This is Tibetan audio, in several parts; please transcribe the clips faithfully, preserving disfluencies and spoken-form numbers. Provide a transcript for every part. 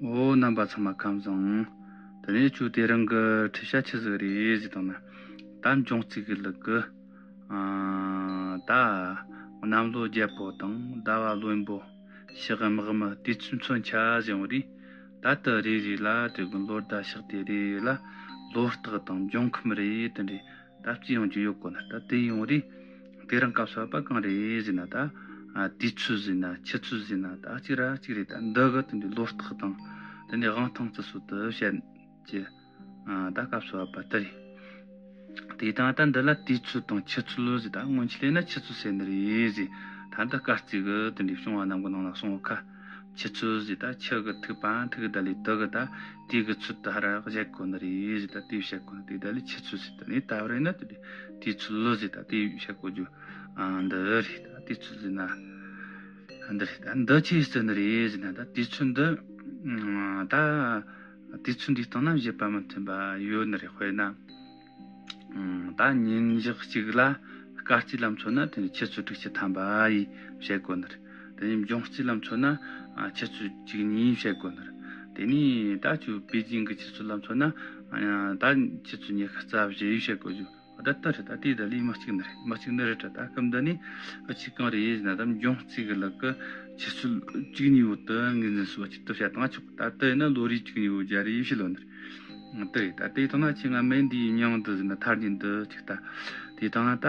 འོ། རྣམ་པ་ཚང་མ་ཁམས་བཟང་། དེ་ནས་ཁྱོད་དེ་རིང་གི་འཁྲིད་བྱ་ཆི་ཟིག་རེད་ཟེར་བཏང་ན། ད་འབྱུང་རྩིས་ཀྱི་ལུགས་ཀྱི། ཨ། ད་གནམ་ལོ་རྒྱལ་པོ་དང་ཟླ་བ་བློན་པོ། ཕྱག་དམག་མི། དུས་ཚོད་མཚོན་ཆ་བཟོ་འོང་རེད། ད་དེ་རེ་རེ་ལ་དེ་གི་ལོ་ཟླ་ཕྱག་དེ་རེ་རེ་ལ་ལོ་རྟགས་དང་འབྱུང་ཁམས་རེ་དེ་འདྲའི་ད་བརྩི་ཡོང་རྒྱུ་ཡོད་གོ་ན། ད་དེ་ཡོང་རེད། དེ་རིང་སྐབས་སུ་བབ་པ་གང་རེད་ཟེར་ན། ད་ཨ། དུས་ཚོད་ཟེར་ན། ཆུ་ཚོད་ཟེར་ན། ད་གཅིག་ར་གཅིག་རེད། ད་འདི་གི་དེ་འདྲའི་ལོ་རྟགས་དང་དེ་འདྲའི་དབང་ཐང་བརྩི་སྲོལ་དུ་བཤད་ཀྱི། ཨ། ད་སྐབས་སུ་བབ་པ་དེ་རེད། དེ་དང་ད་འདི་ལ་དུས་ཚོད་དང་ཆུ་ཚོད་ཟེར། ད་སྔོན་ཆད་ལས་ན་ཆུ་ཚོད་ཟེར་ནི་རེད་ཟེར། ད་འདི་སྐར་རྩིས་གི་དེ་འདྲའི་བྱུང་བ་རྣམས་གི་ནང་ལ་སོང་བ་ཁ། ཆུ་ཚོད་ཟེར། ད་ཆུ་གི་ཐིགས་པ་ཐིགས་ད་ལས་དེ་གི་ད་དུས་གི་ཚོད་དུ་ཧ་ར་བཞག་གོ་ནི་རེད་ཟེར། ད་དེ་བཤད་གོ་ནི། དེ་ད་ལས་ཆུ་ཚོད་ཟེར། ད་ནི་ད་བར་ན་དེ་དུས་ཚོད་ལོ་ཟེར། ད་དེ་བཤད་གོ་རྒྱུ། ཨ། འདི་རེད། ད་དུས་ཚོད་ཟེར་ན་འདི་རེད། ད་འདི་ཆི་ཟེར་ནི་རེད་ཟེར་ན། ད་དུས་ཚོད་འདི། ཨ། ད་དུས་ཚོད་འདིའི་སྟེང་ན་བཞེད་པ་མི་མཐུན་པ་ཡོད་ནི་རེད། དཔེར་ན། ཨ། ད་ཉིན་ཞག་གཅིག་ལ་སྐར་རྩིས་ལ་མཚོན་ན་དེ་ནི་ཆུ་ཚོད་དྲུག་ཅུ་ཐམ་པ་ཡིས་བཤད་གོ་ནི་རེད། དེ་ནི་འབྱུང་རྩིས་ལ་མཚོན་ན། ཨ། ཆུ་ཚོད་བཅུ་གཉིས་བཤད་གོ་ནི་རེད། དེ་ནི་ད་ཁྱོད་པེ་ཅིང་གི་ཆུ་ཚོད་ལ་མཚོན་ན། ཨ། ད་ཆུ་ཚོད་ཉི་ཤུ་རྩ་བཞི་ཡིས་བཤད་གོ་རྒྱུ། ད་ལྟ་རེད། ད་དེ་ད་ལས་མི་གཅིག་ནི་རེད། མི་གཅིག་ནི་རེད། ད་སྐབས་འདི་ནི་ཨ་ཆི་གང་རེད་ཟེར་ན། ད་འབྱུང་རྩིས་ཀྱི་ལུགས་ཀྱི་ཆུ་ཚོད་བཅུ་གཉིས་བོ་དེ་ངོས་འཛིན་སུ་ཨ་ཆི་དུ་བཤད་བཏང་ཆོག་ད་ལྟ་ཡིན་ན་ལོ་རེའི་བཅུ་གཉིས་བོ་བརྒྱ་རེ་ཡིས་བཤད་ལོ་ནི་རེད། དེ་རེད། ད་དེ་ཐོག་ན་ཁྱེད་ང་མེད་འདིའི་མྱིང་འདི་ཟེར་ན། ཐ་སྙད་འདི་ཅིག་ད། དེ་ཐོག་ན་ད་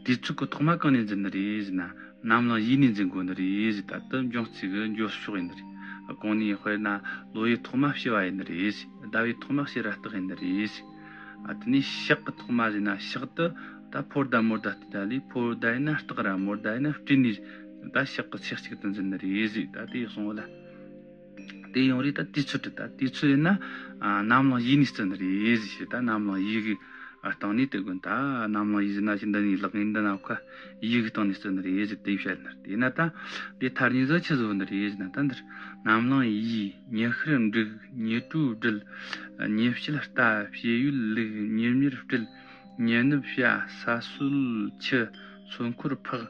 དུས་ཚོད་ཀྱི་ཐོག་མ་གང་ནས་འཛིན་ནི་རེད་ཟེར་ན། གནམ་གླིང་ཡས་ནས་འཛིན་གོ་ནི་རེད་ཟེར། ད་ལྟ་འབྱུང་རྩིས་ཀྱི་འགྱོ་ཕྱོགས་ཡིན་ནི་རེད། གོང་ནས། དཔེར་ན་ལོ་ཡི་ཐོག་མ་བྱེ་བ་ཡིན་ནི་རེད་ཟེར། ཟླ་བའི་ཐོག་མ་ཕྱེད་ར་རྟགས་ཡིན་ནི་རེད་ཟེར། ཨ། དེ་ནས་ཕྱག་གི་ཐོག་མ་ཟེར་ན། ཕྱག་དེ་ད་ཕོ་ཟླ་མོ་ཟླ་དེ་ད་ལས། ཕོ་ཟླ་ཡིན་ན་རྟགས་ར་མོ་ཟླ་ཡིན་ན་སྤྲིན་ནས་ད་ཕྱག་གི་ཚེས་གཅིག་ཏུ་འཛིན་ནི་རེད་ཟེར། ད་དེ་གསུངས་བ་ལ། དེ་ཡོང་རེད། ད་དུས་ཚོད་དེ། ད་དུས་ཚོད་ཡིན་ན། ཨ། གནམ་གླིང་ཡས་ནས་བརྩི་ནི་རེད་ཟེར། ད་གནམ་གླིང་ཡས་ཀྱི་སྟེང་ནས། དེ་ཀུན་ད་གནམ་གླིང་ཡས་ཟེར་ན་ཅི། འདི་ནས་ལག་གཉིས་འདི་ན་ཁ་ཡས་ཀྱི་སྟེང་ནས་བརྩི་ནི་རེད་ཟེར། དེ་བཤད་ནི་རེད། དེས་ན་ད་དེ་ཐ་སྙད་ཟིག་ཆི་ཟིག་ཡོད་ནི་རེད་ཟེར་ན། ད་འདིར་གནམ་གླིང་ཡས། ཉི་ཤར་འབྲུག། ཉི་དྲོས་སྦྲུལ། ཉི་ཕྱེད་རྟ། བྱེ་ཡོལ་ལུག། ཉི་དམར་སྤྲེལ། ཉི་ནུབ་བྱ། ས་སྲོད་ཁྱི། མཚོ་འཁོར་ཕག།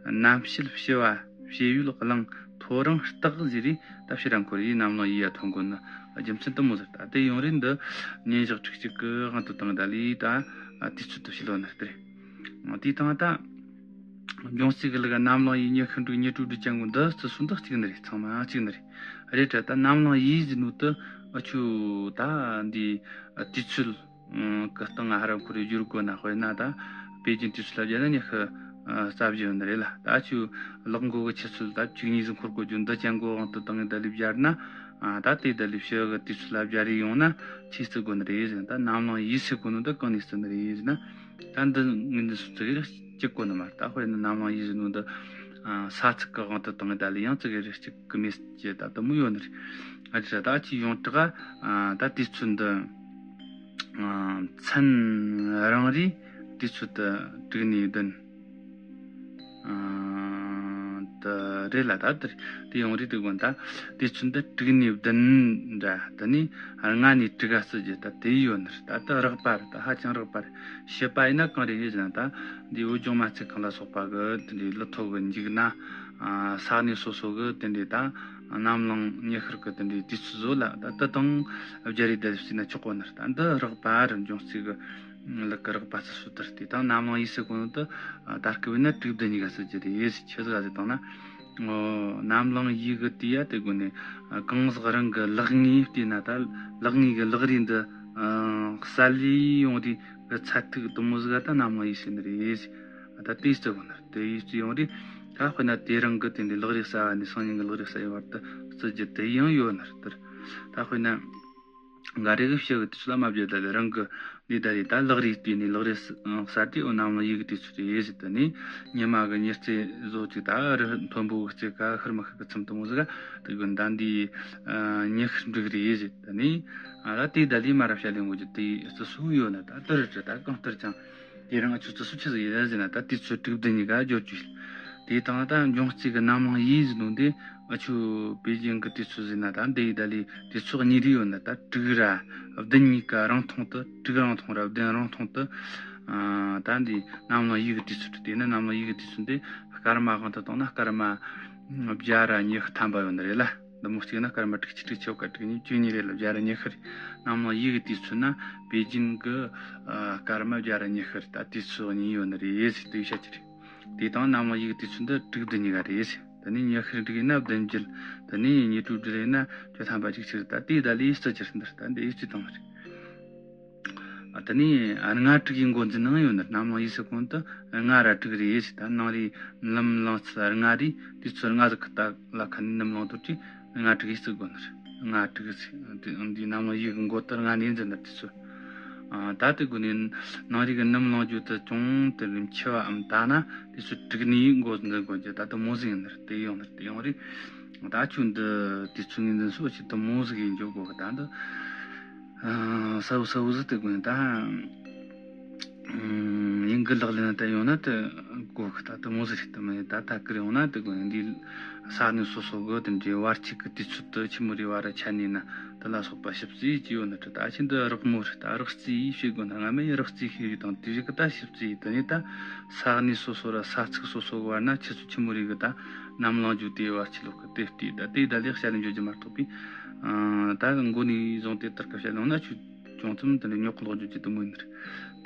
གནམ་ཕྱེད་བྱི་བ། བྱེ་ཡོལ་གླང་། ཐོ་རངས་སྟག་ཟེར་རེད། ད་ཕྱི་ར་འཁོར་ཡས་གནམ་གླིང་ཡས་ཡ་ཐོན་གོ་ནི་རྒྱུ་མཚན་དེ་མོ་ཟིག་ད་དེ་ཡོང་རེད། འདི་ཉིན་ཞག་དྲུག་ཅུ་གི་དབང་དུ་བཏང་ད་ལས་ད་དུས་ཚོད་དུ་བྱེད་ལོ་ནི་རེད། དེ་དང་ད་འབྱུང་རྩིས་ཀྱི་ལུགས་གནམ་གླིང་ཡས། ཉི་ཤར་འབྲུག། ཉི་དྲོས་སྦྲུལ་ཅན་གོ། འདི་བརྩི་སྲོལ་འདི་གཅིག་ནི་རེད། ཚང་མ་གཅིག་ནི་རེད། རེད་དྲ། ད་གནམ་གླིང་ཡས་ཟེར་ནོ་དེ་ཨ་ཆུ་ད་འདི་དུས་ཚོད་གི་སྟེང་ང་ཧ་ར་འཁོར་རེ་བསྒྱུར་དགོས་ན། དཔེར་ན་ད་པེ་ཅིང་དུས་ཚོད་ལ་བརྒྱབ་ན་ཉི་ཤུ་རྩ་བཞི་ཡོད་ནི་རེད་ལ། ད་ཁྱོད་གློག་མགོ་གི་ཆུ་ཚོད་ད་བཅུ་གཉིས་ཟིག་འཁོར་དགོས་རྒྱུ། འདི་ཅན་གོ་དབང་དུ་བཏང་ངས་ད་ལས་བརྒྱབ་ན། ཨ། ད་དེ་ད་ལས་ཕྱི་གི་དུས་ཚོད་ལ་བརྒྱབ་རེ་ཡོང་ན་ཆི་བརྩི་དགོས་ནི་རེད་ཟེར་ན། ད་གནམ་གླིང་ཡས་ཟེར་གོ་ནོ་འདི་གང་ནས་བརྩི་ནི་རེད་ཟེར་ན། ད་འདི་ངོས་འཛིན་སུ་བརྩི་གི་རེད། གཅིག་གོ་ནི་མ་རེད། ད་དཔེར་ན་གནམ་གླིང་ཡས་ཟེར་ནོ་འདི། ཨ། ས་ཚིགས་ཀྱི་དབང་དུ་བཏང་ངས་ད་ལས་ཡང་བརྩི་གི་རེད། གཅིག་གི་མེད་ཀྱི་ད་དེ་མོ་ཡོད་ནི་རེད། ཨ་ཅི་ད་ཅི་ཡོང་དྲག་ཨ། ད་དུས་ཚོད་འདི། ཨ། མཚན་རང་རེད། དུས་ཚོད་དེ་དྲུག་ནས་བདུན། ཨ། དེ་རེད་ལ། ད་དེ་དེ་ཡོང་རེད། དེ་དགོན་ད་དུས་ཚོད་འདི་དྲུག་ནས་བདུན་འདྲ། དེ་ནས་ལྔ་ནས་དྲུག་ག་བརྩི་རྒྱུ་ད་དེ་ཡོད་ནི་རེད། ད་དེ་རགས་པ་རེད། ད་ཧ་ཅང་རགས་པ་རེད། བྱིས་པ་ཡིན་ན་གང་རེད་ཟེར་ན། ད་འདི་བོད་ལྗོངས་མ་ཚད་ཁང་ལ་སོགས་པ་གི་དེ་འདྲའི་ལི་ཐོ་གི་མཇུག་ན། ཨ། ས་གནས་སོ་སོ་གི་དེ་འདྲའི་ད་གནམ་གླིང་ཉི་ཤར་གི་དེ་འདྲའི་དུས་ཚོད་བཟོ་ལ། ད་དེ་དང་བརྒྱབ་རེ་ད་བརྩིས་ན་ཆོག་གོ་ནི་རེད། ད་འདི་རགས་པ་རེད། འབྱུང་རྩིས་གི་ལུགས་གི་རགས་པ་བརྩི་སྲོལ་དེ་རེད། དེ་དང་གནམ་གླིང་ཡས་ཟེར་གོ་ནོ་དེ་ད་སྐབས་ན་དྲུག་བདུན་གཉིས་ཀ་བརྩི་རྒྱུ་རེད། ཆི་ཟིག་ག་ཟེར་བཏང་ན། ཨོ། གནམ་གླིང་ཡས་གི་དུས་ཡ་དེ་དགོན་ནས། ཨ། གང་ཟག་རང་གི་ལག་ངོས་བལྟས་ན། ད་ལག་ངོས་གི་ལག་རིས་འདི། ཨ། གསལ་ལེ་ཡོང་རེ་གི་ཚད་ཐིག་དེ་མོ་ཟིག་ག་ད་གནམ་གླིང་ཡས་ཟེར་ནི་རེད། ད་དེ་བརྩི་གོ་ནི་རེད། དེ་ཡས་བརྩི་ཡོང་རེ། ད་དཔེར་ན་དེ་རིང་གི་དེ་འདྲའི་ལག་རིས་གསལ་བ་ནས་སང་ཉིན་གི་ལག་རིས་གསལ་བའི་བར་དུ་བརྩི་རྒྱུ་དེ་ཡང་ཡོད་ནི་རེད། ད་དཔེར་ན། འགའ་རེ་གི་ཕྱི་གི་དུས་ཚོད་ལ་མ་བརྒྱབ་ད་ལས་རང་གི་འདི་ད་རེད། ད་ལག་རིས་བལྟས་ནས་ལག་རིས་གསལ་ཏེ། འོ། གནམ་གླིང་ཡས་གི་དུས་ཚོད་རེད་ཟེར། དེ་ནས་ཉི་མ་གི་ཉི་རྩེ་བཟོ་ཅིག་ད་རི་མཐོན་པོ་གི་རྩེ་ཁ་ཤར་མི་ཤར་གི་མཚམས་དེ་མོ་ཟིག་ག་དེ་གི་ད་འདི། ཨ། ཉི་ཤར་འབྲུག་རེད་ཟེར། དེ་ནས། ཨ། ད་དེ་ད་ལས་མ་ར་བཤད་ལེ་འོང་རྒྱུ་དེ་བརྩི་སྲོལ་ཡོད་ནི། ད་དེ་རེད་དྲ། ད་གང་ལྟར་ཀྱང་དེ་རིང་ཨ་ཆུ་བརྩི་སྲོལ་ཆི་ཟིག་ཡིན་ཟེར་ན། ད་དུས་ཚོད་དྲུག་བདུན་གཉིས་ཀ་བརྗོད་རྒྱུ་ཡིན། དེ་དང་ད་འབྱུང་རྩིས་གི་གནམ་གླིང་ཡས་ཟེར་ནོ་འདི། ཨ་ཆུ་པེ་ཅིང་གི་དུས་ཚོད་ཟེར་ན། ད་འདི་ཡི་ད་ལས་དུས་ཚོད་གཉིས་རེ་ཡོད་ནི། ད་དྲུག་ར་བདུན་གཉིས་ཀ་རིང་ཐུང་དུ། དྲུག་རིང་ཐུང་ར་བདུན་རིང་ཐུང་དུ། ཨ། ད་འདི་གནམ་གླིང་ཡས་གི་དུས་ཚོད་རེད། དེ་ནི་གནམ་གླིང་ཡས་གི་དུས་ཚོད་འདི་སྐར་མ་དབང་དུ་བཏང་ན་སྐར་མ་བརྒྱ་ར་ཉི་ཤུ་ཐམ་པ་ཡོད་ནི་རེད་ལ། འདི་མོ་གཅིག་ན་སྐར་མ་དྲུག་གཅིག་དྲུག་ཆོ་ག་དྲུག་གཉིས་བཅུ་གཉིས་རེད་ལ་བརྒྱ་ར་ཉི་ཤུ་རེད། གནམ་ལོ་ཡོས་གི་དུས་ཚོད་ན་པེ་ཅིན་གི་ཨ་སྐར་མ་བརྒྱ་ར་ཉི་ཤུ་རེད། ད་དུས་ཚོད་གཉིས་ཡོད་ནི་རེད་ཟེར་དེ་བཤད་ཀྱི་རེད། དེ་དང་གནམ་ལོ་ཡོས་གི་དུས་ཚོད་འདི་དྲུག་བདུན་གཉིས་ཀ་རེད་ཟེར། དེ་ནས་ཉི་ཤུ་དྲུག་ཡིན་ན་བདུན་བརྒྱད། དེ་ནས་ཉི་དྲུག་དྲུག་ཡིན་ན་བཅུ་ཐམ་པ་གཅིག་ཕྱིར། ད་དེ་ད་ལས་སུ་གྱུར་འདིར་ད་འདི་ཡོད་ཅི་དང་རེད། ཨ་དེ་ནས་ཨ་ལྔ་དྲུག་ཡིན་འགོ་འཛིན་ནང་ཡོད་ནི། གནམ་ལོ་ཡོས་ཟེར་གོང་དུ་ལྔ་ར་དྲུག་རེད་ཟེར། ད་ནང་རེ་ནམ་ལངས་ཚུལ་ལྔ་རེད། དུས་ཚོད་ལྔ་ཟིག་གི་ད་ལ་ཁ་ནས་ནམ་ལངས་དུས་ཀྱི་ལྔ་དྲུག་ཡིན་ཟེར་དགོས་ནི་རེད། ལྔ་དྲུག་ཟེར་འདི་འདི་གནམ་ལོ་ཡོས་གི་འགོ་དུ་ལྔ་ནས་འཛིན་ནི་དུས་ཚོད། ཨ་ད་དེ་དགོས་ནས་ནང་རེ་གི་ནམ་ལངས་རྒྱུ་དུ་ཅུང་དེ་རིམ་ཆེ་བའམ་ད་ན་དུས་ཚོད་དྲུག་ནས་འགོ་འཛིན་དགོས་རྒྱུ་ད་དུ་མོ་ཟིག་ཡིན་ནི་རེད། དེ་ཡོང་ནི་རེད། དེ་ཡོང་རེད། ད་ཁྱོད་འདི་དུས་ཚོད་ངོས་འཛིན་སོ་ཆེ་དུ་མོ་ཟིག་ཡིན་འཇོག་དགོས་གི་ད་འདི། ཨ་གསལ་བོ་གསལ་བོ་ཟིག་དེ་དགོས་ནས་ད། ཨ་ཡིན་གི་ལག་ལེན་ད་ཡོང་ན་དེ་དགོས་གི་ད་དུ་མོ་ཟིག་རེད། དུ་མོ་ད་ད་ཀིར་ཡོང་ན་དེ་དགོས་ནས་འདི་ས་གནས་སོ་སོ་གི་དེ་འདྲའི་བར་གཅིག་གི་དུས་ཚོད་དུ་ཆི་མོ་རེ་བ་ར་ཆ་ནས་ན་དེ་ལ་སོགས་པ་ཞིབ་རྩིས་ཀྱི་ཡོད་ནི་རེད། ད་ཁྱེད་འདི་རག་མོ་རེད། ད་རག་རྩིས་བྱེད་དགོས་ན་སྔ་མའི་རག་རྩིས་ཤེས་རིགས་དང་དེ་རིགས་ཀྱི་ད་ཞིབ་རྩིས་དེ་ནས་ད་ས་གནས་སོ་སོ་ར་ས་ཚིགས་སོ་སོ་གི་བར་ན་ཆུ་ཚོད་ཆི་མོ་རེ་གི་ད་ནམ་ལངས་རྒྱུ་དེ་བར་ཆི་ལོག་གི་དེ་ལྟས་ད་དེ་ད་ལས་བཤད་ལ་འཇོག་རྒྱུ་མ་གཏོགས་པའི་ཨ་ད་མགོ་ནས་བཟུང་སྟེ་ལྟར་གི་བཤད་ལ་འོང་ན་ཆུ། ཅུང་ཙམ་དེ་འདྲ་ཉོག་ལོག་རྒྱུ་ཅིག་དུ་མོ་ཡིན་ནི་རེད།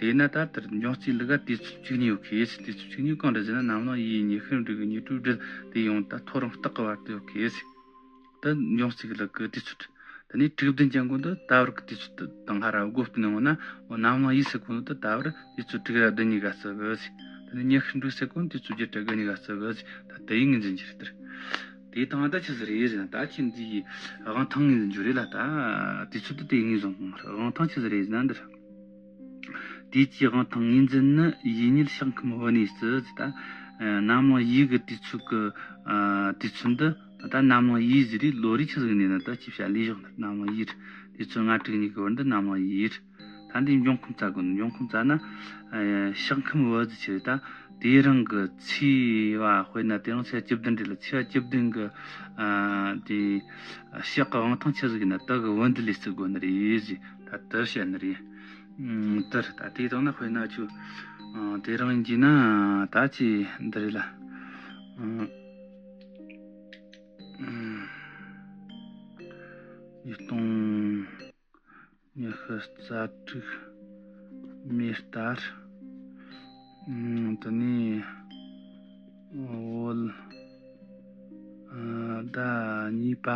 དེས་ན་ད་ལྟར་འབྱུང་རྩིས་ལུགས་ཀ་དུས་ཚོད་བཅུ་གཉིས་ཡོད་གི་ཟེར། དུས་ཚོད་བཅུ་གཉིས་གང་འདྲ་ཟེར་ན་གནམ་ལོ་ཡོས་ཉི་ཤུ་དྲུག་གི་ཉི་དྲུག་དྲུག་དེ་ཡང་ད་ཐོ་རངས་སྟག་གི་བར་དུ་ཡོད་གི་ཟེར། ད་འབྱུང་རྩིས་ལུགས་ཀྱི་དུས་ཚོད། དེ་ནས་དྲུག་བདུན་ཅན་ཀུན་ཏུ་ད་བར་གྱི་དུས་ཚོད་དང་ཧ་ར་བགོ་བསྟུན་ཡོང་ན་འོ་གནམ་ལོ་ཡོས་ཟེར་ཀུན་ཏུ་ད་བར་དུས་ཚོད་དྲུག་ར་བདུན་གཉིས་ཀ་བརྩི་གི་ཟེར། དེ་ནས་ཉི་ཤུ་དྲུག་ཟེར་ཀུན་དུས་ཚོད་བརྒྱད་ར་དགུ་གཉིས་ཀ་བརྩི་གི་ཟེར། ད་དེ་ཡིན་ངོས་འཛིན་རྒྱུ་རེད་དེར། དེ་དང་ད་ཆི་ཟིག་རེད་ཟེར་ན་ད་ཁྱེད་འདི་ཡི་དབང་ཐང་ངོས་འཛིན་རྒྱུ་རེད་ལ། ད་དུས་ཚོད་དུ་དེ་ངོས་བཟུང་གི་མ་རེད། དབང་ཐང་ཆི་ཟིག་རེད་ཟེར་ན་འདིར། དུས་ཀྱི་དབང་ཐང་ངོས་འཛིན་ནི་ཡིད་གཉིས་ཕྱག་ཁམས་བུ་གནས་སུ་ཟེར། ད་གནམ་ལོ་ཡོས་གི་དུས་ཚོད་ཀྱི་དུས་ཚོད་འདི་ད་གནམ་ལོ་ཡོས་ཟིག་རེད། ལོ་རེ་ཆི་ཟིག་ནས་ན་ད་ཅི་བྱ་ལས་བཞག་ན་གནམ་ལོ་ཡོས་རེད། དུས་ཚོད་ལྔ་དྲུག་གཉིས་ཀྱི་བར་འདི་གནམ་ལོ་ཡོས་རེད། ད་འདི་འབྱུང་ཁམས་བཙལ་དགོས་ནི། འབྱུང་ཁམས་བཙལ་ན། ཨ་ཕྱག་ཁམས་བུ་ཟེར་ཆེ་རེད། ད་དེ་རིང་གི་ཚེས་པ་དཔེར་ན་དེ་རིང་ཚེས་བཅུ་བདུན་རེད་ལ། ཚེས་པ་བཅུ་བདུན་གི་ཨ་དེ་ཕྱག་གི་དབང་ཐང་ཆི་ཟིག་ཡིན་ན་ད་གི་བུ་འདི་ལས་བརྩི་དགོས་ནི་རེད་ཟེར། ད་དེ་བཤད་ནི་རེད། ཨ་དེ་རེད། ད་དེ་དང་ན་དཔེར་ན་ཆུ་ཨ་དེ་རིང་ཡིན་གྱི་ན་ད་ཅི་འདི་རེད་ལ། ཨ་ཨ་ཉིས་སྟོང་ཉི་ཤུ་རྩ་དྲུག་མེ་སྟར། ཨ་དེ་ནས་བོད་ཟླ་གཉིས་པ།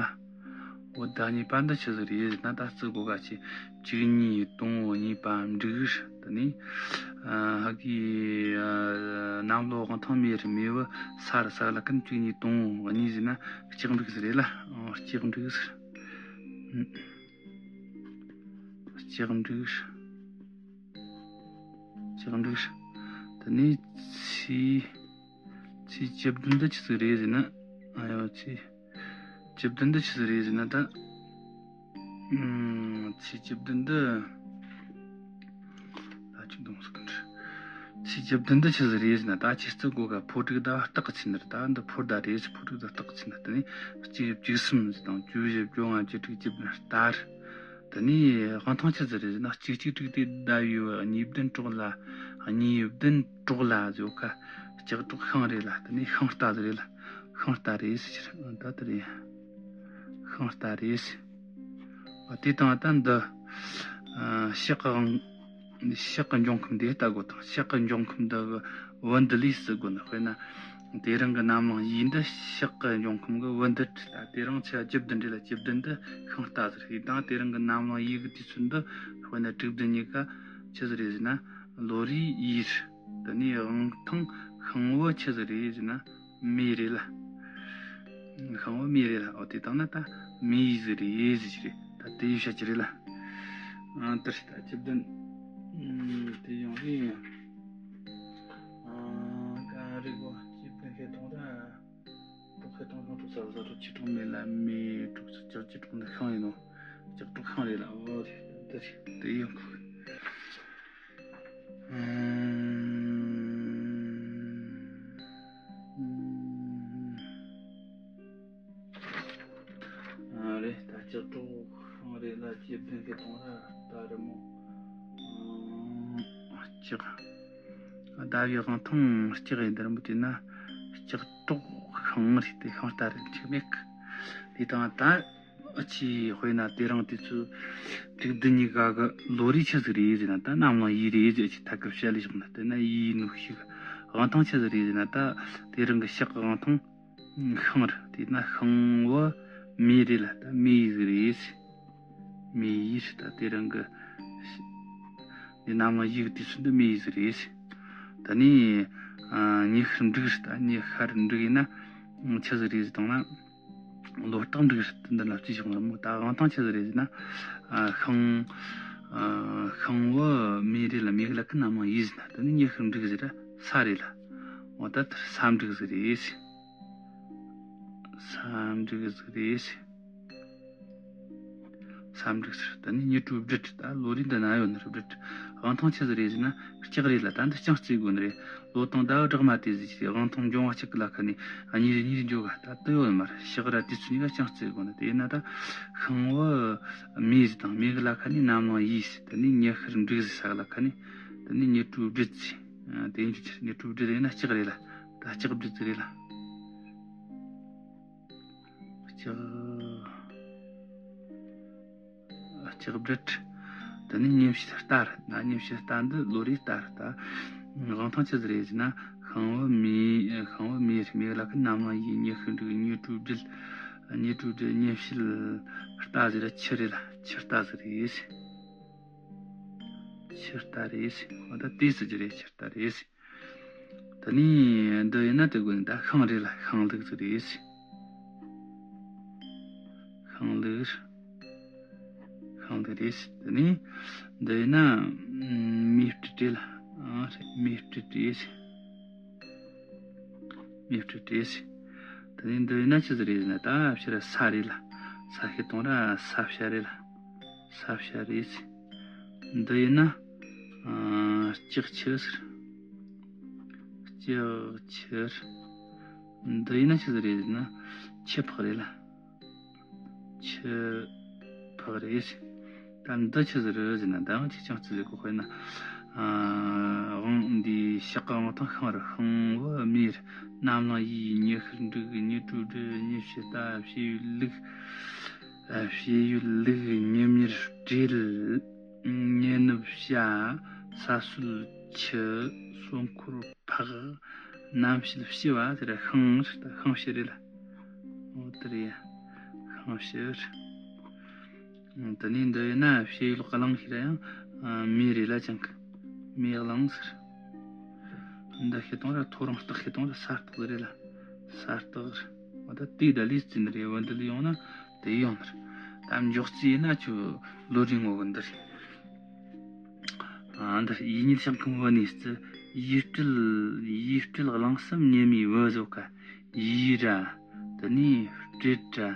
བོད་ཟླ་གཉིས་པ་འདི་ཆི་ཟིག་རེད་ཟེར་ན་ད་བརྩི་དགོས་ག་ཆེ། བཅུ་གཉིས། དང་པོ། གཉིས་པ། འབྲུག་དེ་ནས་ཨ་ཧ་གི་ཨ་གནམ་ལོ་དབང་ཐང་མེ་རེད། མེ་བོ་ས་རེད། ས་ལ་ཀུན་བཅུ་གཉིས། དང་པོ། གཉིས་ཟེར་ན་ལྕགས་འབྲུག་ཟིག་རེད་ལ། ཨ་ལྕགས་འབྲུག་ཟེར། ལྕགས་འབྲུག་ལྕགས་འབྲུག་དེ་ནས་ཚེས། ཚེས་བཅུ་བདུན་འདི་ཆི་ཟིག་རེད་ཟེར་ན། ཨ་ཡོ་ཚེས་བཅུ་བདུན་འདི་ཆི་ཟིག་རེད་ཟེར་ན་ད། ཨུམ། ཚེས་བཅུ་བདུན་འདི། ད་ཅིག་གདོང་ཟིག་གི་འདྲ། ཚེས་བཅུ་བདུན་འདི་ཆི་ཟིག་རེད་ཟེར་ན་ད་ཆི་རྩི་གོ་ག་ཕོ་དྲུག་ཟླ་བ་སྟག་གི་ཚེས་འདིར། ད་འདི་ཕོ་ཟླ་རེད་ཟེར། ཕོ་དྲུག་ཟླ་སྟག་གི་ཚེས་འདིར། དེ་ནས་གཅིག་བཅུ་གསུམ་ཟེར་དང་བཅུ་བཞི། བཅོ་ལྔ། བཅུ་དྲུག། བཅུ་བདུན་སྟར། དེ་ནས་དབང་ཐང་ཆི་ཟིག་རེད་ཟེར་ན། གཅིག་གཅིག་དྲུག་སྟེ་ཟླ་བའི་བུ། གཉིས་བདུན་གྲོགས་ལ། གཉིས་བདུན་གྲོགས་ལ་ཟེར་ག་ལྕགས་སྒྲོག་ཤིང་རེད་ལ། དེ་ནས་ཤིང་རྟ་ཟིག་རེད་ལ། ཤིང་རྟ་རེད་ཟེར་གྱི་རེད། ད་དེ་རེད། ཤིང་རྟ་རེད་ཟེར། དེ་དང་ད་འདི་ཨ་ཕྱག་གི་དབང་། ཕྱག་གི་འབྱུང་ཁམས་འདི་ལྟ་དགོས་དང་། ཕྱག་གི་འབྱུང་ཁམས་འདི་གི་བུ་འདི་ལས་བརྩི་དགོས་ནི། དཔེར་ན་དེ་རིང་གི་གནམ་ལོ་ཡོས་འདི་ཕྱག་གི་འབྱུང་ཁམས་གི་བུ་འདི་རེད། ད་དེ་རིང་ཚེས་བཅུ་བདུན་རེད་ལ། བཅུ་བདུན་འདི་ཤིང་རྟ་ཟིག་རེད། དང་དེ་རིང་གི་གནམ་ལོ་ཡོས་གི་དུས་ཚོད་འདི་དཔེར་ན་དྲུག་བདུན་གཉིས་ཀ་ཆི་ཟིག་རེད་ཟེར་ན་ལོ་རེའི་ཡོས་རེད། དེ་ནས་དབང་ཐང་ཤིང་བུ་ཆི་ཟིག་རེད་ཟེར་ན་མེ་རེད་ལ། ཤིང་བུ་མེ་རེད་ལ། འོ་དེ་དང་ན་ད་མེ་ཡོས་ཟིག་རེད་ཟེར་གྱི་རེད། ད་དེ་ཡོས་བཤད་ཀྱི་རེད་ལ། ཨ་དེ་རེད། ད་བཅུ་བདུན་དེ་ཡང་རེད། ཨ་ག་རེ་གོ་བཅུ་བདུན་ཤེས་དང་ར། ཏོག་ཁེ་ཏོང་ཤོང་ཏོག་ས་ས་ཏོག་ཆི་ཏོག་མེ་ལ་མེ་ཏོག་ས་ཅག་ཅི་ཏོག་འདི་ཤིང་ཡིན་ནོ། ཅག་ཏོག་ཤིང་རེད་ལ། འོ་རེད། འདི་རེད། དེ་ཡིན་ཁོ། ཨུམ། ཨ་རེད། ད་ཅག་ཏོག་ཤིང་རེད་ལ། ཅི་བདུན་ཁེ་ཏོང་ར་ད་རི་མོ། ཨུམ། ཅག་ཟླ་བའི་དབང་ཐང་ལྕགས་ཡིན། འདི་རིང་པོ་དེ་ན་ལྕགས་སྒྲོག་ཤིང་རེད་དེ། ཤིང་རྟ་རེད། ཅིག་མེད་གི། དེ་དང་ད་ཨ་ཅི་དཔེར་ན་དེ་རིང་དུས་ཚོད་དྲུག་བདུན་གཉིས་ཀ་གི་ལོ་རེ་ཆི་ཟིག་རེད་ཟེར་ན། ད་ནམ་ལངས་ཡས་རེད་ཟེར། ཨ་ཅི་ཐད་ཀར་བཤད་ལས་བཞག་ན། དེ་ན་ཡས་ནུ་ཤིག་དབང་ཐང་ཆི་ཟིག་རེད་ཟེར་ན། ད་དེ་རིང་གི་ཞག་གི་དབང་ཐང་ཤིང་རེད། དེ་ན་ཤིང་བུ་མེ་རེད་ལ། ད་མེ་ཡས་ཟིག་རེད། མེ་ཡས་ད་དེ་རིང་གི་འདི་ནམ་ལངས་ཡས་གི་དུས་ཚོད་འདི་མེ་ཡས་ཟིག་རེད། ད་ནི་ཨ་ཉི་ཤར་འབྲུག་རེད། ད་ཉི་ཤར་འབྲུག་ཡིན་ན་ཆི་ཟིག་རེད་ཟེར་བཏང་ན། ལོ་སྟག་འབྲུག་རེད། འདི་ན་ཅི་བྱུང་ར་མོ། ད་དབང་ཐང་ཆི་ཟིག་རེད་ཟེར་ན། ཨ་ཤིང་ཨ་ཤིང་བུ་མེ་རེད་ལ། མེ་གི་ལ་ཁ་ནམ་ལངས་ཡས་ཟེར་ན། ད་ནི་ཉི་ཤར་འབྲུག་ཟེར་ར་ས་རེད་ལ། འོ་ད་ལྟར་ས་འབྲུག་ཟིག་རེད། ས་འབྲུག་ཟིག་རེད། ས་འབྲུག་ཟེར། ད་ནི་ཉི་དྲོ་སྦྲུལ། ད་ལོ་རེ་འདི་ན་ཡོད་ནི་རེད་སྦྲུལ། དབང་ཐང་ཆི་ཟིག་རེད་ཟེར་ན་ལྕགས་རེད་ལ། ད་འདི་ལྕགས་རྩེ་དགོས་ནི་རེད། ལོ་དང་ཟླ་བ་སྦྲགས་མ་དེ་ཟིག་གི་དབང་ཐང་འབྱུང་བ་གཅིག་གི་ལ་ཁ་ནས་གཉིས་རེ་གཉིས་རེ་འཇོག་ག་ད་དུ་ཡོད་ནི་མ་རེད། ཞག་ར་དུས་ཚོད་གཉིས་ཀ་ལྕགས་རྩེ་དགོས་ནི། དེ་ཡིན་ན་ད་ཤིང་བུ་མེ་ཟེར་དང་མེ་གི་ལ་ཁ་ནས་ནམ་ལངས་ཡས་ཟེར། ད་ནི་ཉི་ཤར་འབྲུག་ཟེར་ས་གི་ལ་ཁ་ནས་ད་ནི་ཉི་དྲོ་སྦྲུལ་ཟེར། ཨ་དེ་ཡིན་གྱི་ཕྱིར་ཉི་དྲོ་སྦྲུལ་ཡིན་ན་ལྕགས་རེད་ལ། ད་ལྕགས་སྦྲུལ་ཟིག་རེད་ལ། ལྕགས་ལྕགས་སྦྲུལ། དེ་ནས་ཉིན་བྱེད་རྟ་རེད། ད་ཉིན་བྱེད་རྟ་འདི་ལོ་རེའི་རྟ་རེད། ད་དབང་ཐང་ཆི་ཟིག་རེད་ཟེར་ན། ཤིང་བུ་མེ། ཤིང་བུ་མེ་རེད། མེ་ལ་ཁ་ནམ་ལངས་ཡས། ཉི་ཤར་འབྲུག་ཉི་དྲོ་སྦྲུལ། ཉི་དྲོ་སྦྲུལ། ཉིན་བྱེད་རྟ་ཟེར་ར་ཆུ་རེད་ལ། ཆུ་རྟ་ཟིག་རེད། ཆུ་རྟ་རེད། འོ་ད་དེ་ཟེར་རྒྱུ་རེད། ཆུ་རྟ་རེད། ད་ནི་འདི་ཡིན་ན་དེ་དགོས་ནི། ད་ཤིང་རེད་ལ། ཤིང་ལུག་ཟིག་རེད། ཤིང་ལུག་ཤིང་ལུག་རེད། ད་ནི་འདི་ཡིན་ན་མེ་སྤྲེལ་རེད་ལ། ཨ་རེད། མེ་སྤྲེལ་རེད། མེ་སྤྲེལ་རེད། ད་ནི་འདི་ཡིན་ན་ཆི་ཟིག་རེད་ཟེར་ན། ད་ཕྱི་ར་ས་རེད་ལ། ས་ཤེས་དང་ར་ས་བྱ་རེད་ལ། ས་བྱ་རེད། འདི་ཡིན་ན་ཨ་ལྕགས་ཆུ་ཟེར། ལྕགས་ཆུ་རེད། འདི་ཡིན་ན་ཆི་ཟིག་རེད་ཟེར་ན། ཆུ་ཕག་རེད་ལ། ཆུ་ཕག་རེད། ད་འདི་ཆི་ཟིག་རེད་ཟེར་ན། ད་ཡང་ཅིག་ཅང་ཅི་ཟིག་གོ། དཔེར་ན་ཨ་དབང་འདི་ཞག་གི་དབང་ཐང་ཤིང་རེད། ཤིང་བུ་མེ་རེད། ནམ་ལངས་ཡས། ཉི་ཤར་འབྲུག་ཉི་དྲོ་སྦྲུལ། ཉི་བྱེད་རྟ། བྱེ་ཡུལ་ལུག་ཨ་བྱེ་ཡུལ་ལུག་ཉི་མྱུར་སྤྲེལ། ཉི་ནུབ་བྱ། ས་སྲོད་ཆུ། སོ་འཁོར་ཕག་གནམ་བྱེད་བྱི་བ་ཟེར་ར་ཤིང་རེད། ད་ཤིང་བྱི་རེད་ལ། འོ་དེ་རེད་ཡ། ཤིང་བྱི་རེད། ད་ནི་འདི་ཡིན་ན་བྱེ་ཡུལ་གླང་ཟེར་ར་ཡང་མེ་རེད་ལ། ཅང་གི་མེ་གླང་ཟེར། འདི་ཤེས་དང་ར་ཐོ་རངས་སྟག་ཤེས་དང་ར་ས་སྟག་རེད་ལ། ས་སྟག་རེད། འོ་ད་དེ་ད་ལས་ཟིན་རེད། འོ་འདི་ལས་ཡོང་ན་དེ་ཡོང་ནི་རེད། ད་མགྱོགས་རྩིས་ཡིན་ན་ཁྱོད་ལོ་རེ་ངོ་གི་འདི་རེད། ཨ་འདིར་ཡིད་གཉིས་ཤིང་ཁམས་བུ་ནས་བརྩི། ཡས་སྤྲེལ། ཡས་སྤྲེལ་གླང་གསུམ་ཉི་མའི་བུ་ཟེར་ག་ཡས་ར། དེ་ནས་སྤྲེལ་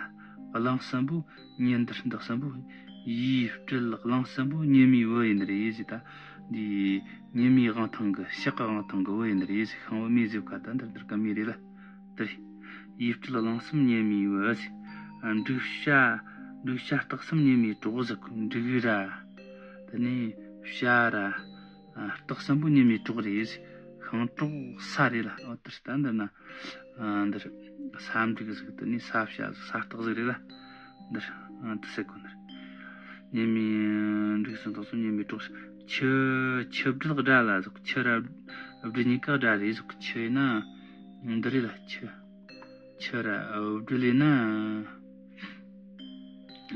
ར། གླང་གསུམ་པོ་ཉི་འདིར་འདི་གསུམ་པོ། ཡས་སྤྲེལ་གླང་གསུམ་པོ་ཉི་མའི་བུ་ཡིན་ནི་རེད་ཟེར། ད་འདི་ཉི་མའི་དབང་ཐང་གི་ཞག་གི་དབང་ཐང་གི་བུ་ཡིན་ནི་རེད་ཟེར། ཤིང་བུ་མེ་ཟེར་ག་ད་འདིར་འདིར་ག་མེ་རེད་ལ། དེ་རེད། ཡས་སྤྲེལ་གླང་གསུམ་ཉི་མའི་བུ་ཟེར། འབྲུག་བྱ། འབྲུག་བྱ་སྟག་གསུམ་ཉི་མའི་གྲོགས་ཟེར་གི་འབྲུག་ར། དེ་ནས་བྱ་ར། སྟག་གསུམ་པོ་ཉི་མའི་གྲོགས་རེད་ཟེར། ཤིང་གྲོགས་ས་རེད་ལ། འོ་དེར་ད་འདི་ན་འདིར་ས་འབྲུག་ཟེར། དེ་ནས་ས་བྱ་ཟེར། ས་སྟག་ཟིག་རེད་ལ། འདིར་དེ་ཟེར་གོ་ནི་རེད། ཉི་མའི་འབྲུག་གསུམ་སྟག་གསུམ་ཉི་མའི་གྲོགས་ཟེར། ཆུ། ཆུ་སྦྲུལ་དགྲ་ལ་ཟེར། ཆུ་ར་སྦྲུལ་གཉིས་ཀ་དགྲ་རེད་ཟེར། ཆུ་ཡིན་ན་འདི་རེད་ལ། ཆུ། ཆུ་ར་སྦྲུལ་ཡིན་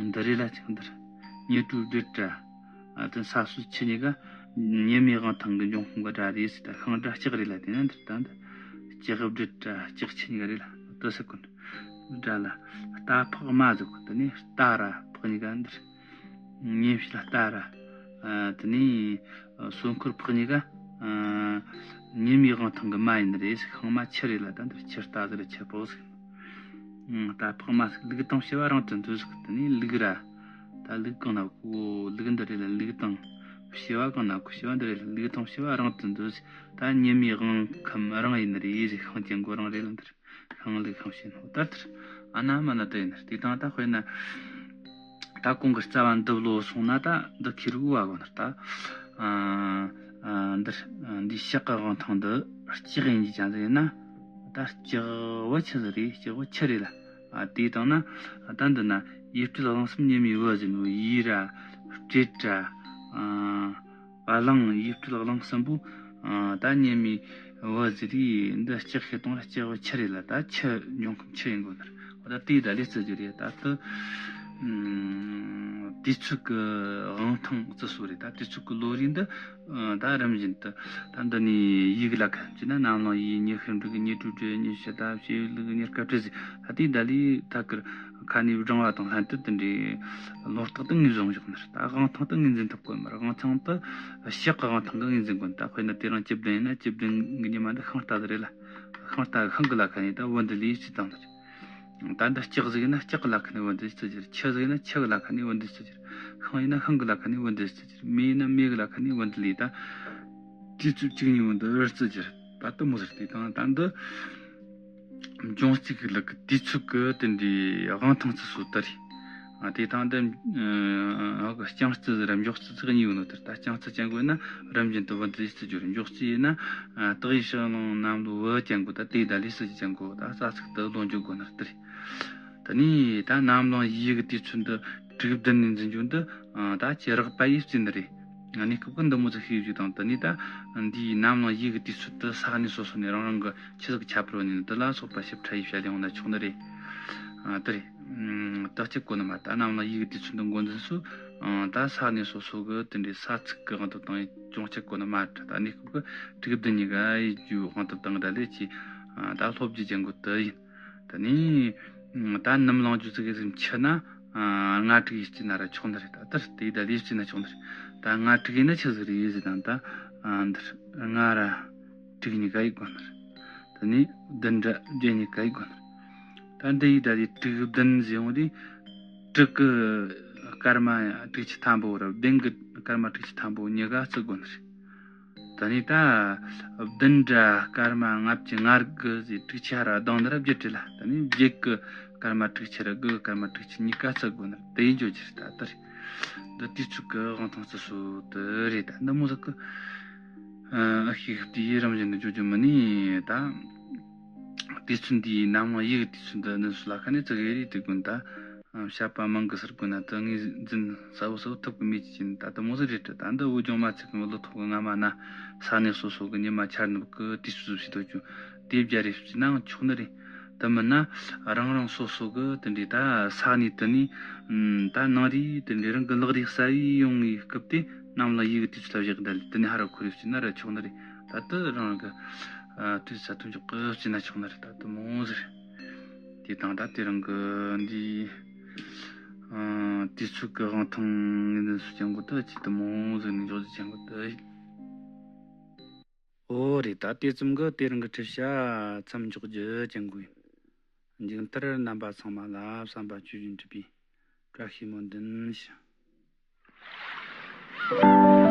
ན་འདི་རེད་ལ། ཅིག་འདིར་ཉི་དྲོ་སྦྲུལ་ར། ཨ་དེ་ས་སྲོད་ཆུ་གཉིས་ཀ་ཉི་མའི་དབང་ཐང་གི་འབྱུང་ཁུངས་ཀྱི་དགྲ་རེད་ཟེར། ད་ཤིང་དགྲ་ལྕགས་རེད་ལ། དེ་ན་འདིར་ད་འདི་ལྕགས་སྦྲུལ་ར་ལྕགས་ཆུ་གཉིས་ཀ་རེད་ལ། དེ་ཟེར་གོ་ནི། དགྲ་ལ་རྟ་ཕག་མ་ཟེར་གོ། དེ་ནས་རྟ་ར་ཕག་གཉིས་ཀ་འདིར། ཉིན་བྱེད་ལ་རྟ་ར། ཨ་དེ་ནས་སོ་འཁོར་ཕག་གཉིས་ཀ་ཨ་ཉི་མའི་དབང་ཐང་གི་མ་ཡིན་ནི་རེད་ཟེར། ཤིང་མ་ཆུ་རེད་ལ། ད་འདིར་ཆུ་རྟ་ཟེར། ཆུ་ཕག་ཟེར། ཨ་རྟ་ཕག་མ་ཟེར། ལུག་དང་བྱི་བ་རིང་དུ་འདོད་ཟེར། དེ་ནས་ལུག་ར། ད་ལུག་གང་ན་གོ། ལུག་འདི་རེད་ལ། ལུག་དང་བྱི་བ་གང་ན་གོ། བྱི་བ་འདི་རེད་ལ། ལུག་དང་བྱི་བ་རིང་དུ་འདོད་ཟེར། ད་ཉི་མའི་དབང་ཁམས་རིང་ཡིན་ནི་རེད་ཟེར། ཤིང་གི་མགོ་རིང་རེད་ལ་འདིར། ཤིང་ལུག་ཤིང་བྱི་ནོ་ལྟར་དེར། ཨ་ན་མ་ན་དེ་ཡིན་ནི། དེ་དང་ད་དཔེར་ན་ད་གོང་གི་རྩ་བ་འདི་བློ་སོང་ན་ད་འདི་ཁེར་བོ་བ་གོ་ནི། ད་ཨ་ཨ་འདིར་འདི་ཞག་གི་དབང་ཐང་འདི་ལྕགས་ཡིན་གྱི་ཅང་ཟིག་ཡིན་ན། ད་ལྕགས་བུ་ཆུ་ཟིག་རེད། ལྕགས་བུ་ཆུ་རེད་ལ། ཨ། དེ་བཏང་ན་ད་འདི་ན་ཡུལ་སྤྲུལ་གླིང་གསུམ་གཉེན་མའི་བུ་ཟེར་ནོ། ཡུལ་ར་སྤྲུལ་ར་ཨ་གླིང་། ཡུལ་སྤྲུལ་གླིང་གསུམ་པོ་ཨ་ད་གཉེན་མའི་བུ་ཟེར་དུས། འདི་ལྕགས་ཤེལ་དང་ར་ལྕགས་བུ་ཆུ་རེད་ལ། ད་ཆུ་འབྱུང་ཁམས་ཆུ་ཡིན་དགོས་ནི་རེད། འོ་ད་དེ་ད་ལས་བརྩི་རྒྱུ་རེད། ད་དུ་ཨ་དུས་ཚོད་ཀྱི་དབང་ཐང་བརྩི་སྲོལ་རེད། ད་དུས་ཚོད་ཀྱི་ལོ་རེ་འདི་ཨ་ད་རིམ་བཞིན་དུ། ད་འདི་ནས་ཡི་གེ་ལ་ཁ་ཅིག་ན་གནམ་གླིང་ཡི་གེ། ཉི་ཤུ་འབྲུ་གི་ཉི་སྤྲུལ་སྤྲུལ། ཉི་ཤུ་ད་ཕྱེད་ལུག་ཉི་སྐར་སྤྲུལ་ཟེར། ད་དེ་ད་ལས་ད་ཀར་ཁ་ནས་བགྲང་བ་དང་ལྷན་དུ་དེ་འདྲའི་ལོ་རྟགས་དེ་ངོས་བཟུང་བཞག་ནི་རེད། ད་དབང་ཐང་དེ་ངོས་འཛིན་ཐུབ་དགོས་མ་རེད། དབང་ཐང་དེ་ཕྱག་གི་དབང་ཐང་གི་ངོས་འཛིན་དགོས། ད་དཔེར་ན་དེ་རིང་བཅུ་བདུན་ཡིན་ན་བཅུ་བདུན་གི་ཉི་མ་འདི་ཤིང་རྟ་དེ་རེད་ལ། ཤིང་རྟ་ཤིང་གི་ལ་ཁ་ནས་ད་བུ་འདི་ལས་ཅི་བཏང་ནི་རེད། ད་འདི་ལྕགས་ཟིག་ཡིན་ན་ལྕགས་ཀྱི་ལ་ཁ་ནས་བུ་འདི་བརྩི་རྒྱུ་རེད། ཆུ་ཟིག་ཡིན་ན་ཆུ་གི་ལ་ཁ་ནས་བུ་འདི་བརྩི་རྒྱུ་རེད། ཤིང་ཡིན་ན་ཤིང་གི་ལ་ཁ་ནས་བུ་འདི་བརྩི་རྒྱུ་རེད། མེ་ཡིན་ན་མེ་གི་ལ་ཁ་ནས་བུ་འདི་ལས། ད་དུས་ཚོད་གཅིག་གཉིས་བུ་འདི་བརྩི་རྒྱུ་རེད། ད་དུ་མོ་ཟེར་དེ་དང་། ད་འདི་འབྱུང་རྩིས་ཀྱི་ལུགས་ཀྱི་དུས་ཚོད་ཀྱི་དེ་འདྲའི་དབང་ཐང་བརྩི་སྲོལ་དེ་རེད། ཨ་དེ་དང་དེ་ཨ་རྐྱང་རྩིས་ར་འཇོག་རྩིས་ཟེར་གཉིས་ཡོད་ནོ་དེ། ད་རྐྱང་རྩིས་ཅན་དགོས་ན་རིམ་བཞིན་དུ་བུ་འདི་བརྩི་རྒྱུ་རེད། འཇོག་རྩིས་ཡིན་ན་ཨ་སྟག་ཡུལ་ཕྱག་གླང་གནམ་ལོ་བུ་ཅན་དགོས། ད་དེ་ད་ལས་བརྩི་རྒྱུ་ཅན་དགོས། ད་རྩ་ཚིག་ཏུ་ལོ་འཇོག་དགོས་ནི་དེ་རེད། དེ་ནས་ད་གནམ་གླིང་ཡི་གེ་དུས་ཚོད་འདི་དྲུག་བདུན་ནས་འཛིན་རྒྱུ་འདི་ཨ་ད་ཅི་རགས་པ་ཡིས་བརྩི་ནི་རེད། ཨ་གནས་སྐབས་ཀྱི་འདི་མོ་ཚོ་ཤེས་རྒྱུ་དང་། དེ་ནས་ད་འདིའི་གནམ་གླིང་ཡི་གེ་དུས་ཚོད་དེ་ས་གནས་སོ་སོ་ནས་རང་རང་གི་ཆི་ཟིག་ཁྱད་པར་ཡོད་ནི་འདི་ལ་སོགས་པ་ཞིབ་ཕྲ་ཡིས་བཤད་ཡོང་ན་ཆོག་ནི་རེད། ཨ་དེ་རེད། ཨ་ད་སྤྱི་གོ་ནི་མ། ད་གནམ་གླིང་ཡི་གེ་དུས་ཚོད་འདི་འགོ་འཛིན་སུ་ཨ་ད་ས་གནས་སོ་སོ་གི་དེ་འདྲའི་ས་ཚིགས་ཀྱི་དབང་དུ་བཏང་ཡིན་ཅུང་སྤྱི་གོ་ནི་མ། ད་གནས་སྐབས་ཀྱི་དྲུག་བདུན་གཉིས་ཀ་ཡི་རྒྱུ་དབང་དུ་བཏང་གི་ད་ལས་ཀྱི་ཨ་ད་སློབ་རྒྱུ་ཅན་གོ་དེ་ཡིན། དེ་ནས་ད་ནུབ་གླིང་རྒྱུ་ཚིག་གི་ཟིན་ཆུ་ན་ཨ་ལྔ་དྲུག་ཡིས་བརྩིས་ན་ར་ཆོག་ནི་རེད། ད་དེར་དེ་ད་ལས་བརྩིས་ན་ཆོག་ནི་རེད། ད་ལྔ་དྲུག་ཡིན་ན་ཆི་ཟིག་རེད་ཟེར་དང་། ད་ཨ་འདིར་ལྔ་ར་དྲུག་གཉིས་ཀ་ཡིས་དགོས་ནི་རེད། དེ་ནས་བདུན་ར་བརྒྱད་གཉིས་ཀ་ཡིས་དགོས་ནི་རེད། ད་འདི་ཡི་ད་དེ་དྲུག་བདུན་ཟེར་ཡོང་དུས། དྲུག་གི་སྐར་མ་དྲུག་ཅུ་ཐམ་པོ་ར་བདུན་གི་སྐར་མ་དྲུག་ཅུ་ཐམ་པོ་གཉིས་ཀ་བརྩི་དགོས་ནི་རེད། ད་ནི་ད་བདུན་ར་སྐར་མ་ལྔ་བཅུ་ང་དགུ་ཟེར། དྲུག་ཅུ་ར་བདུན་ནི་ར་བརྒྱད་རེད་ལ། ད་ནི་བརྒྱད་གི་སྐར་མ་དྲུག་ཅུ་ར་དགུ་གི་སྐར་མ་དྲུག་ཅུ་གཉིས་ཀ་བརྩི་དགོས་ནི་རེད། དེ་ཡིན་འཇོག་རྒྱུ་རེད། ད་ལྟར་འདི་དུས་ཚོད་ཀྱི་དབང་ཐང་བརྩི་སྲོལ་དེ་རེད། ད་འདི་མོ་ཟིག་གི་ཨ་ཤེས་དེ་ཡི་རིམ་བཞིན་དུ་འཇོག་རྒྱུ་མིན་ནི། ད་དུས་ཚོད་འདིའི་གནམ་གླིང་ཡི་གེ་དུས་ཚོད་འདི་ནི་སུ་ལ་ཁ་ནས་བརྩི་གི་རེད་དེ་དགོས། ད་བཤད་པ་མང་གི་ཟེར་དགོས་ན། ད་ངོས་འཛིན་གསལ་བོ་གསལ་བོ་ཐུབ་གི་མེད་ཀྱི་ཅིང་། ད་དུ་མོ་ཟིག་རེད་དྲ། ད་འདི་བོད་ལྗོངས་མ་ཚིག་གི་ལོ་ཐོག་གི་སྔ་མ་ན་ས་གནས་སོ་སོ་གི་ཉི་མ་འཆར་ནུབ་གི་དུས་ཚོད་བྱེད་དོ་ཅུང་དེ་བརྒྱ་རེ་བརྩིས་ན་ཆོག་ནི་རེད། དེ་མིན་ན་རང་རང་སོ་སོ་གི་དེ་འདྲའི་ད་ས་གནས་དེ་ནས་ཨམ་ད་ནང་རེ་དེ་འདྲའི་རང་གི་ལག་རེ་གསར་བའི་ཡོང་ངེས་སྐབས་དེ་གནམ་ལ་ཡི་གེ་དུས་ཚོད་ལ་བཞག་གི། ད་དེ་ནས་ཧ་ར་ཁོ་རེ་བརྩིས་ན་ར་ཆོག་ནི་རེད། ད་དུ་རང་གི་ཨ་དུས་ཚོད་ཐུན་འཇོག་གི་བརྩིས་ན་ཆོག་ནི་རེད། ད་དུ་མོ་ཟིག་རེད། དེ་དང་ད་དེ་རིང་གི་འདི་ཨ་དུས་ཚོད་ཀྱི་དབང་ཐང་ངོས་འཛིན་སུ་ཅན་གོ་ད་ཅི་ད་མོ་ཟིག་ནས་འཇོག་རྒྱུ་ཅན་གོ་ད། ཨོ་རེད། ད་དེ་ཙམ་གི་དེ་རིང་གི་ཁྲིད་བྱ་མཚམས་འཇོག་རྒྱུ་ཅན་གོ་ཡིན། མཇུག་མཐར་རྣམ་པ་ཚང་མ་ལ་བསམ་པ་ཇི་བཞིན་འགྲུབ་པའི་བཀྲ་ཤིས་སྨོན་འདུན་ཞུ།